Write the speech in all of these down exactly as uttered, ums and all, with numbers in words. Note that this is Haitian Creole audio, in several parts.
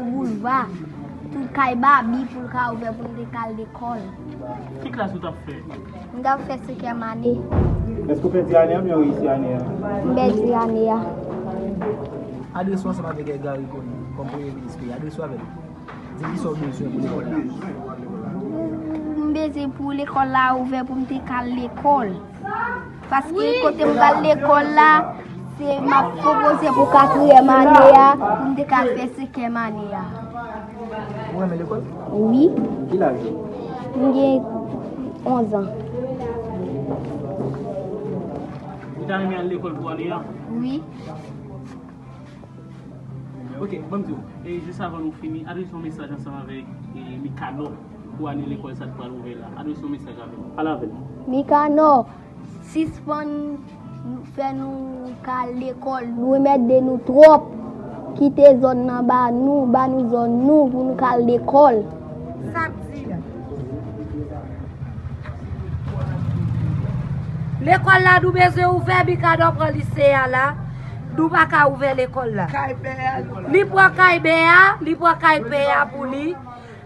Boulva, tout kay Babi pou l ka ouvè pou n te ka al lekòl. Ki klas ou t ap fè? M t ap fè senkyèm ane. Èske w pèdi ane a oubyen w reyisi ane a? M pèdi ane a. Adrese w ansanm avèk Gary Conille kòm premye minis peyi a. Adrese w avè l. Di kisa w bezwen pou lekòl la. M bezwen pou lekòl la ouvè pou m te ka al lekòl. Paske kote m pral lekòl la, se m ap pwopoze pou katriyèm ane a, pou m te ka fè senkyèm ane a. Ou renmen lekòl? Wi. Ki laj ou? M gen onz an. Ou ta renmen al lekòl pou ane a? Wi. Ok, ban m di w, e jis avan nou fini, adrese yon mesaj ansanm avèk e, Mikanò pou ane lekòl sa k pral ouvè la. Adrese yon mesaj avè l. Pale avè l. Mikanò, sispann fè nou ka al lekòl. Nou anmède nou twòp. Kite zòn nan ba nou, ba nou zòn nou pou nou ka al lekòl. Sa k di a? Lekòl la nou bezwen ouvè, Mikanò pran lise a la. Nou pa ka ouvè lekòl la. Li pran kay bè a, li pran kay pè a pou li.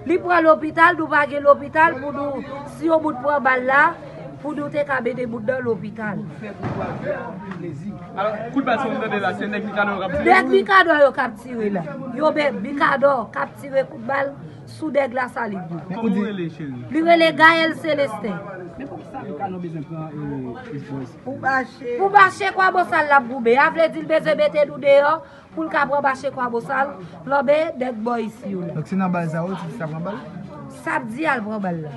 Li pran lopital, nou pa gen lopital pou nou, si yon moun pran bal la, pou nou te ka mennen moun nan lopital. Alò, kout bal sa w tande la, se nèg Mikanò yo k ap tire? Nèg Mikanò yo k ap tire la. Yo menm, Mikanò k ap tire kout bal sou nèg Lasalin yo. Kòman w rele, cheri? Li rele Gaël Célestin. Men poukisa Mikanò bezwen pran, e, e, Pou mache Kwabosal l ap goumen. A vle di l bezwen mete nou deyò pou l ka pran mache Kwabosal, lanmen nèg bò isi yo la. Donk se nan bal sa yo, ti sa pran bal? Sa ap di al pran bal la.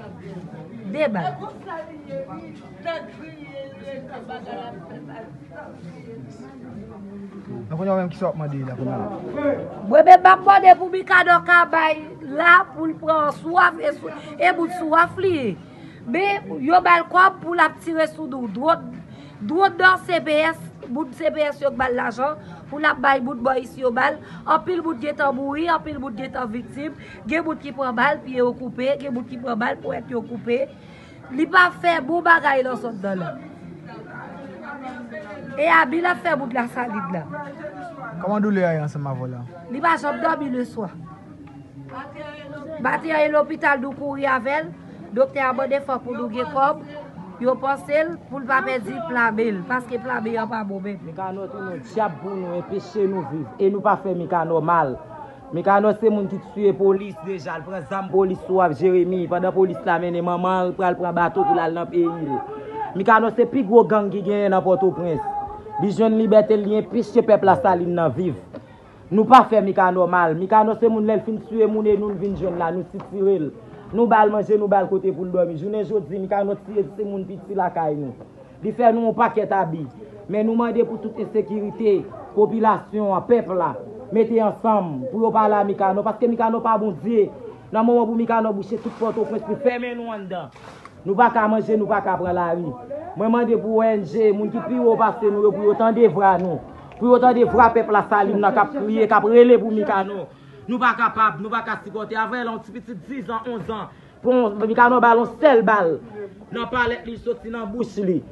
De bal. Donk kounye a menm kisa w ap mande la kounye a? Mwen menm m ap mande pou Mikanò ka bay la pou l pran swaf e sou, e bout swaf li ye. Men yo ba l kòb pou l ap tire sou nou. Dwòt, dwòt nan C P S, moun C P S yo k ba l lajan pou l ap bay moun bò isi yo bal. Anpil moun gentan mouri, anpil moun gentan viktim. Gen moun ki pran bal, pye yo koupe, gen moun ki pran bal, ponyèt yo koupe. Li pa fè bon bagay nan zòn nan la. E abi l ap fè moun Lasalin la. Kòman doulè a ye ansanm avè w la? Li pa janm dòmi leswa. Maten an e lopital nou kouri avè l. Doktè a mande fò pou nou gen kòb. Yo panse l pou l pa pèdi plame l, paske plame an pa bon menm. Mikanò te yon dyab pou nou, enpeche nou viv. E nou pa fè Mikanò mal. Mikanò se moun ki tiye polis deja, l pran zam polis sou Waf Jeremi, pandan polis la mennen manman l, pral pran bato pou l al nan peyi l. Mikanò se pi gwo gang ki genyen nan Pòtoprens. Li jwenn libète l, li enpeche pèp Lasalin nan viv. Nou pa fè Mikanò mal. Mikanò se moun lè l fin tiye moun e nou n vin jwenn la, nou sitire l. Nou ba l manje, nou ba l kote pou l dòmi. Jounen jodi, Mikanò tiye timoun piti lakay nou. Li fè nou yon pakèt abi. Men nou mande pou tout ensekirite, popilasyon an, pèp la, mete ansanm pou yo pale a Mikanò, paske Mikanò pa Bondye. Nan moman pou Mikanò bouche tout Pòtoprens, pou fèmen nou anndan. Nou pa ka manje, nou pa ka pran lari. Mwen mande pou O N G, moun ki pi wo pase nou yo, pou yo tande vwa nou. Pou yo tande vwa pèp Lasalin nan k ap kriye, k ap rele pou Mikanò. Nou pa kapab, nou pa ka sipòte. Avè l, yon ti pitit diz an, onz an, pran, Mikanò ba l yon sèl bal nan palèt li, soti nan bouch li.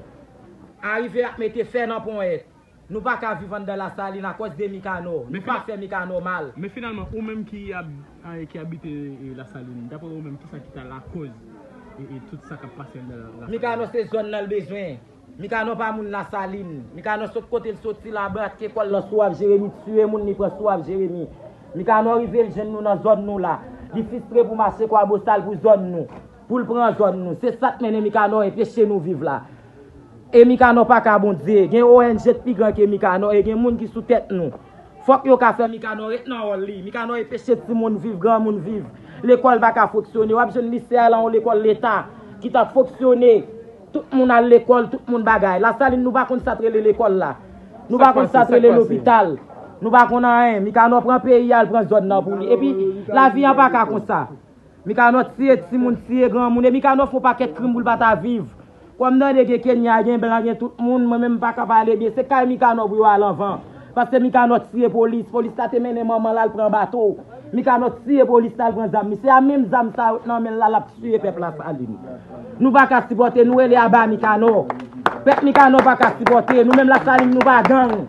Arive ap mete fè nan ponyèt. Nou pa ka viv anndan Lasalin akòz de Mikanò. Nou pa fè Mikanò mal. Men finalman, ou menm ki ab-, a, ki abite, e, Lasalin, daprè ou menm, kisa ki ta lakòz, e, e, tout sa k ap pase anndan Lasalin? Mikanò se zòn nan l bezwen. Mikanò pa moun Lasalin. Mikanò sot kote l soti la, brake kò l nan sou Waf Jeremi, tiye moun, li pran sou Waf Jeremi. Mikanò rive, l jwenn nou nan zòn nou la. Li fistre pou mache Kwabosal pou zòn nou. Pou l pran zòn nou. Se sa k mennen Mikanò enpeche nou viv la. E Mikanò pa ka Bondye. Gen O N G pi gran ke Mikanò e gen moun ki sou tèt nou. Fòk yo ka fè Mikanò ret nan wòl li. Mikanò enpeche timoun viv, granmoun viv. Lekòl pa ka fonksyone. W ap jwenn lise a la, yon lekòl leta ki t ap fonksyone. Tout moun al lekòl, tout moun bagay. Lasalin, nou pa konn sa t rele lekòl la. Nou pa konn sa t rele lopital. Nou pa konn anyen. Mikanò pran peyi a, l pran zòn nan pou li. Epi, lavi an pa ka konsa. Mikanò tiye timoun, tiye granmoun. E Mikanò fè yon pakèt krim pou l pa ta viv. Kòm tande gen Kenya, gen blan, gen tout moun, mwen menm m pa ka pale byen. Se kay Mikanò pou yo al anvan. Paske Mikanò tiye polis. Polis la te mennen manman l al pran bato. Mikanò tiye polis la, al pran zam. Se a menm zam sa yo nan men l la, l ap tiye pèp Lasalin. Nou pa ka sipòte, nou rele aba Mikanò. Pèp Mikanò pa ka sipòte. Nou menm Lasalin, nou pa gang.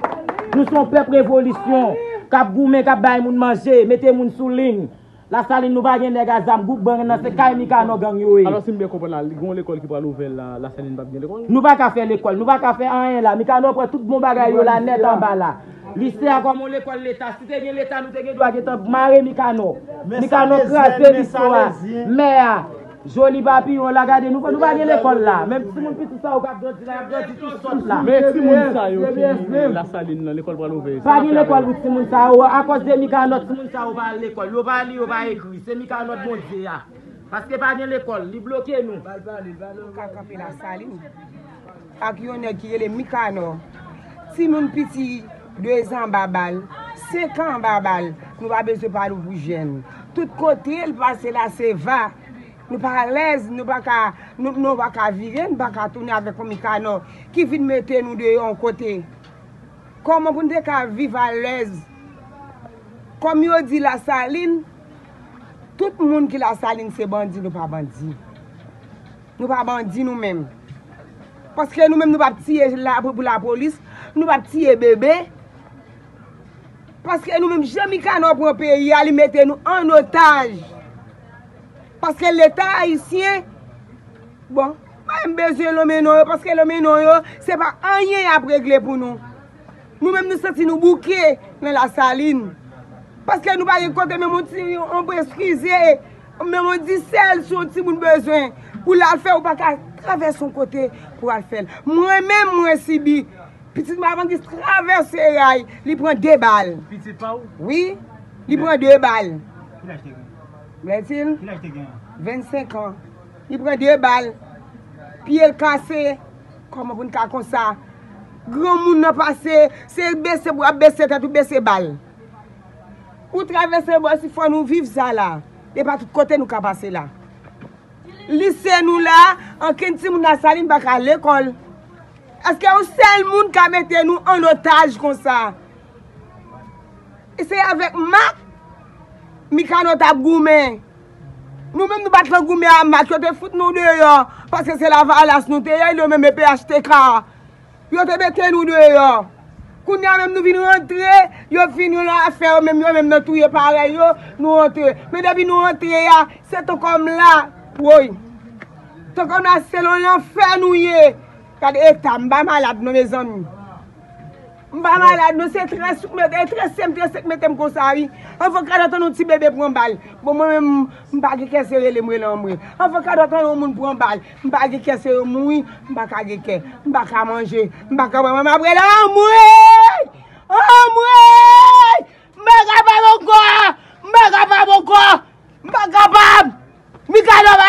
Nou se yon pèp revolisyon. k ap goumen, k ap bay moun manje, mete moun sou liy. Lasalin nou pa gen nèg a zam, gwoup bandi nan se kay Mikanò gang yo ye. Alò, si m byen konprann la, li gen yon lekòl ki pral ouvè la, Lasalin p ap gen lekòl? Nou pa ka fè lekòl, nou pa ka fè anyen la. Mikanò pran tout bon bagay yo la nèt anba la. Lise a kòm yon lekòl leta, si te gen leta, nou te gen dwa gentan mare Mikanò. Mikanò kraze lise a. Mè a, Joli Papiyon la, gade, nou, nou pa gen lekòl la. Menm timoun piti sa yo k ap grandi la, y ap grandi tou sòt la. Men timoun sa yo ki Lasalin nan, lekòl pral ouvè. Pa gen lekòl pou timoun sa yo. Akòz de Mikanò, timoun sa yo pa al lekòl. Yo pa li, yo pa ekri. Se Mikanò Bondye a. Paske pa gen lekòl, li bloke nou. Nou ka kanpe Lasalin ak yon nèg ki rele Mikanò. Timoun piti de zan anba bal, senk an anba bal, nou pa bezwen pale w pou jèn. Tout kote l pase la se va. Nou pa alèz, nou pa ka, nou, nou pa ka vire, nou pa ka tounen avèk yon Mikanò ki vin mete nou deyò yon kote. Kòman pou n te ka viv alèz? Kòm yo di Lasalin, tout moun ki Lasalin se bandi, nou pa bandi. Nou pa bandi nou menm. Paske nou menm nou p ap tiye la pou, pou lapolis, nou p ap tiye bebe. Paske nou menm jan Mikanò pran peyi a, li mete nou an otaj. Paske leta ayisyen, bon, pa menm bezwen lonmen non yo, paske lonmen non yo, se pa anyen y ap regle pou nou. Nou menm nou santi nou bouke nan Lasalin. Paske nou pa gen kote, menm yon ti, yon, yon eskize, menm yon disèl si yon timoun bezwen pou l al fè, ou pa ka travèse yon kote pou al fè l. Mwen menm, mwen sibi. Pitit mwen avan jis travèse ray, li pran de bal. Pitit pa w? Wi, li pran de bal. Ki laj te gen? Blentil? Ki laj te gen? Vennsenk an. Li pran de bal. Pye l kase. Kòman pou n ka konsa? Granmoun nan pase, se bese bra, bese tèt ou, bese bal. Ou travèse bò si fò nou viv sa la. E pa tout kote nou ka pase la. Lise nou la, ankenn timoun Lasalin pa ka al lekòl. Èske yon sèl moun ka mete nou an otaj konsa? E se avèk mak Mikanò t ap goumen. Nou menm nou pa t lan goumen a mak, yo te fout nou deyò. Paske se Lavalas nou te ye, yo menm e P H T K. Yo te mete nou deyò. Kounye a menm nou vin rantre, yo fin yon afè yo menm, yo menm nan touye parèy yo, nou rantre. Men depi nou rantre a, se tankou m la, woy. Tankou m la, se yon lanfè nou ye. Gade eta, m pa malad non, mezanmi. M pa malad non, se trese m, trese m, trese k mete m konsa, wi. Anvan kadòt an, yon ti bebe pran bal. Bon, mwen menm, m pa gen kè sere, rele m, rele anmwe. Anvan kadòt an, yon moun pran bal. M pa gen kè, se yo mouri, m pa ka gen kè, m pa ka manje, m pa ka bwè, mwen m ap rele anmwe! Anmwe! M pa kapab ankò! M pa kapab ankò! M pa kapab! Mikanò pa